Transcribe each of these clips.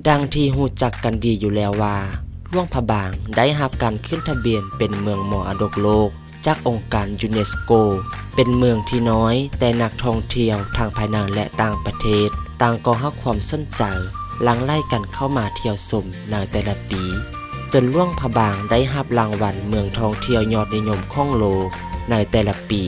ດັ່ງທີ່ຮູ້ຈັກກັນດີຢູ່ແລ້ວວ່າ ຫຼວງພະບາງໄດ້ຮັບການຂຶ້ນທະບຽນເປັນເມືອງມໍລະດົກໂລກຈາກອົງການຢູເນສໂກ, ເປັນເມືອງທີ່ນ້ອຍແຕ່ນັກທ່ອງທ່ຽວທັງພາຍໃນ ແລະ ຕ່າງປະເທດ ຕ່າງກໍໃຫ້ຄວາມສົນໃຈ ຫຼັ່ງໄຫຼກັນເຂົ້າມາທ່ຽວຊົມໃນແຕ່ລະປີ, ຈົນຫຼວງພະບາງໄດ້ຮັບລາງວັນເມືອງທ່ອງທ່ຽວຍອດນິຍົມຂອງໂລກໃນແຕ່ລະປີ.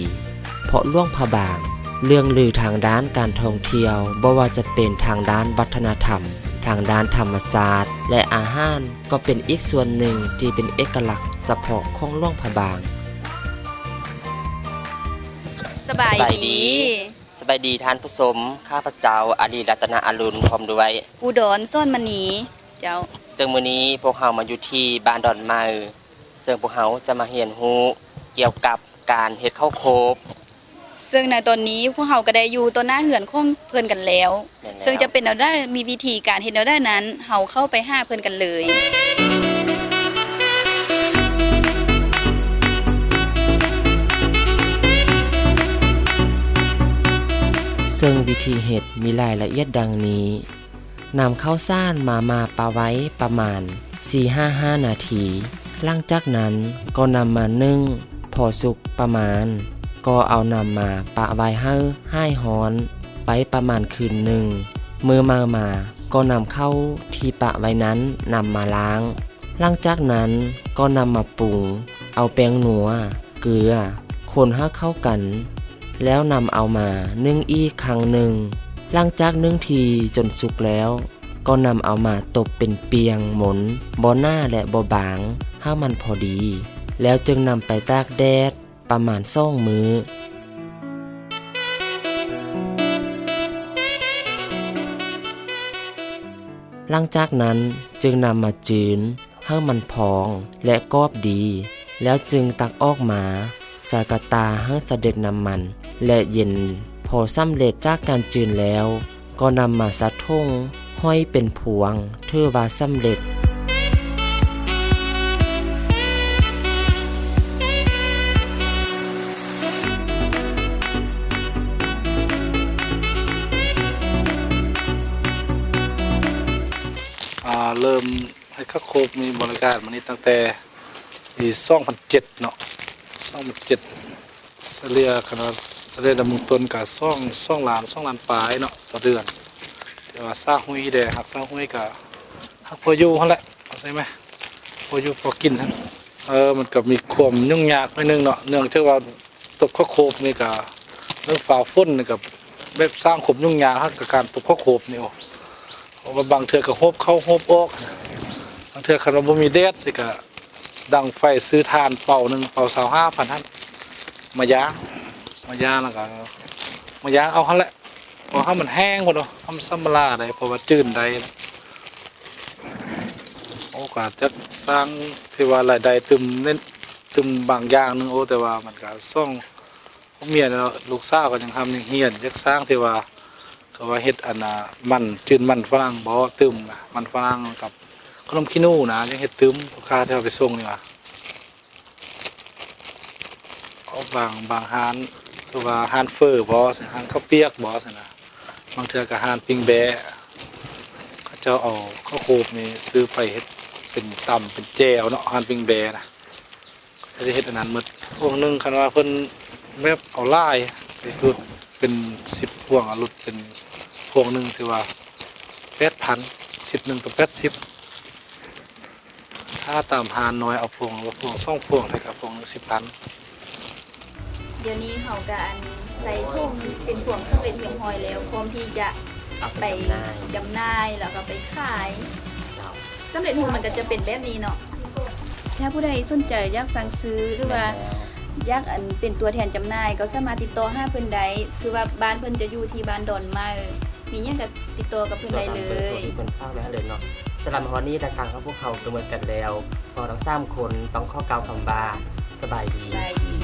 ເພາະຫຼວງພະບາງເລື່ອງລືທາງດ້ານການທ່ອງທ່ຽວ, ບໍ່ວ່າຈະເປັນທາງດ້ານວັດທະນະທຳ, ທາງດ້ານທຳມະຊາດ ແລະ ອາຫານ ກໍເປັນອີກສ່ວນໜຶ່ງທີ່ເປັນເອກະລັກສະເພາະຂອງຫຼວງພະບາງ. ສະບາຍດີ ສະບາຍດີ ສະບາຍດີທ່ານຜູ້ຊົມ, ຂ້າພະເຈົ້າ ອາລີ ລັດຕະນະອາລຸນ ພ້ອມດ້ວຍ ອຸດອນ ສອນມະນີ ເຈົ້າ. ເຊິ່ງມື້ນີ້ພວກເຮົາມາຢູ່ທີ່ບ້ານດອນໃໝ່, ເຊິ່ງພວກເຮົາຈະມາຮຽນຮູ້ກ່ຽວກັບ ການເຮັດເຂົ້າໂຄບ. ເຊິ່ງໃນຕອນນີ້ພວກເຮົາກໍໄດ້ຢູ່ຕໍ່ໜ້າເຮືອນຂອງເພິ່ນກັນແລ້ວ. ແມ່ນແລ້ວ. ເຊິ່ງຈະເປັນແນວໃດ, ມີວິທີການເຮັດແນວໃດນັ້ນ, ເຮົາເຂົ້າໄປຫາເພິ່ນກັນເລີຍ. ເຊິ່ງວິທີເຮັດມີລາຍລະອຽດດັ່ງນີ້. ນຳເຂົ້າສານມາໝ່າປະໄວ້ປະມານສີ່ຫາຫ້ານາທີ, ຫຼັງຈາກນັ້ນກໍນຳມາໜຶ້ງພໍສຸກປະມານ, ກໍເອົານຳມາປະໄວ້ໃຫ້ຫາຍຮ້ອນໄປປະມານຄືນໜຶ່ງ. ມື້ໃໝ່ມາກໍນຳເຂົ້າທີ່ປະໄວ້ນັ້ນນຳມາລ້າງ. ຫຼັງຈາກນັ້ນກໍນຳມາປຸງເອົາແປ້ງນົວ, ເກືອ, ຄົນໃຫ້ເຂົ້າກັນ ແລ້ວນຳເອົາມາໜຶ້ງອີກຄັ້ງໜຶ່ງ. ຫຼັງຈາກໜຶ້ງທີ່ຈົນສຸກແລ້ວ, ກໍນຳເອົາມາຕົບເປັນປ່ຽງມົນ, ບໍ່ໜາ ແລະ ບໍ່ບາງ, ໃຫ້ມັນພໍດີ, ແລ້ວຈຶ່ງນຳໄປຕາກແດດປະມານສອງມື້. ຫຼັງຈາກນັ້ນຈຶ່ງນຳມາຈືນ ໃຫ້ມັນພອງ ແລະ ກອບດີ, ແລ້ວຈຶ່ງຕັກອອກມາໃສ່ກະຕ່າໃຫ້ສະເດັດນ້ຳມັນ ແລະ ເຢັນ. ພໍສຳເລັດຈາກການຈືນແລ້ວ, ກໍນຳມາໃສ່ຖົງຫ້ອຍເປັນພວງ, ຖືວ່າສຳເລັດ. ອ່າ ເລີ່ມ ເຮັດເຂົ້າໂຄບມີບໍລິການມານີ້ຕັ້ງແຕ່ປີສອງພັນເຈັດເນາະ ສອງພັນເຈັດ ສະເລ່ຍ ຄັນວ່າສະເລ່ຍດຳເນີນຕົ້ນກະສອງ ສອງລ້ານ ສອງລ້ານປາຍເນາະຕໍ່ເດືອນ. ແຕ່ວ່າສາຫຸຍແດ່ ຮັກສາຫຸຍກະຮັກພໍຢູ່ຫັ້ນແຫຼະ ເອົາໃສ່ແມ ພໍຢູ່ພໍກິນຫັ້ນ. ເອີ ມັນກະມີຄວາມຫຍຸ້ງຍາກໜ້ອຍໜຶ່ງເນາະ ເນື່ອງຈາກວ່າ ຕົບເຂົ້າໂຄບນີ້ກະ ເລື່ອງຟ້າຝົນນີ້ກະແບບສ້າງຄວາມຫຍຸ້ງຍາກໃຫ້ກັບການຕົບເຂົ້າໂຄບນີ້. ໂອ້ ເພາະວ່າບາງເທື່ອກະໂຮບເຂົ້າໂຮບອອກ, ບາງເທື່ອຄັນວ່າບໍ່ມີແດດຊີ້ກະດັງໄຟ ຊື້ຖ່ານເປົາໜຶ່ງ ເປົາຊາວຫ້າພັນຫັ້ນ ມາຢ່າງ ມາຢ່າງແລ້ວກະມາຍ່າງເອົາຫັ້ນແຫຼະ ເພາະໃຫ້ມັນແຫ້ງພຸ້ນເນາະ ໃຫ້ມັນຊຳລະໄດ້ ເພາະວ່າຈືນໄດ້. ໂອ້ ກະຈັກສ້າງທີ່ວ່າລາຍໄດ້ຕື່ມເນັ້ນ ຕື່ມບາງຢ່າງໜຶ່ງ. ໂອ້ ແຕ່ວ່າມັນກະສອງ ຜົວເມຍເນາະ ລູກສາວກໍຍັງຮ່ຳຍັງຮຽນ ຢາກສ້າງທີ່ວ່າ ເຂົາວ່າເຮັດອັນນ່າ ມັນ ຈືນມັນຝຣັ່ງບໍ ຕື່ມມັນຝຣັ່ງກັບຂະໜົມຂີ້ໜູນະ ຍັງເຮັດຕື່ມ ລູກຄ້າທີ່ເຮົາໄປສົ່ງນີ້ວ່າ ອອກບາງ ບາງຮ້ານ ຄືວ່າຮ້ານເຝີບໍ ຮ້ານເຂົ້າປຽກບໍຊັ້ນນະ ບາງເທື່ອກໍຮ້ານປີ້ງແບ້ ເຂົາເຈົ້າເອົາເຂົ້າໂຄບນີ້ຊື້ໄປເຮັດເປັນຕຳເປັນແຈ່ວເນາະ ຮ້ານປີ້ງແບ້ນະ. ກໍຈະເຮັດອັນນັ້ນໝົດ. ພວງໜຶ່ງ ຄັນວ່າເພິ່ນແບບເອົາຫຼາຍ ເຮັດຫຼຸດເປັນສິບພວງ ເອົາຫຼຸດເປັນພວງໜຶ່ງ ຖືວ່າແປດພັນ ສິບໜຶ່ງຕໍ່ແປດສິບ. ຖ້າຕາມຮ້ານນ້ອຍ ເອົາພວງລະພວງສອງພວງ ແລ້ວກໍພວງໜຶ່ງສິບພັນ. ດຽວນີ້ເຮົາກໍອັນໃສ່ຖົງເປັນພວງສຳເລັດຮຽບຮ້ອຍແລ້ວ ພ້ອມທີ່ຈະໄປຈຳໜ່າຍ ແລ້ວກໍໄປຂາຍ. ເຈົ້າ. ສຳເລັດຮູບມັນກໍຈະເປັນແບບນີ້ເນາະ. ຖ້າຜູ້ໃດສົນໃຈຢາກສັ່ງຊື້ ຫຼືວ່າ ແມ່ນແລ້ວ ຢາກອັນເປັນຕົວແທນຈຳໜ່າຍ ກໍສາມາດຕິດຕໍ່ຫາເພິ່ນໄດ້ ຄືວ່າບ້ານເພິ່ນຈະຢູ່ທີ່ບ້ານດອນໃໝ່ ມີຫຍັງກໍຕິດຕໍ່ກັບເພິ່ນໄດ້ເລີຍ. ເພິ່ນຝາກໄວ້ໃຫ້ເລີຍເນາະ. ສຳລັບຮອດນີ້ ລາຍການຂອງພວກເຮົາກໍໝົດກັນແລ້ວ. ພວກເຮົາທັງສາມຄົນຕ້ອງຂໍກ່າວຄຳວ່າ ສະບາຍດີ. ສະບາຍດີ.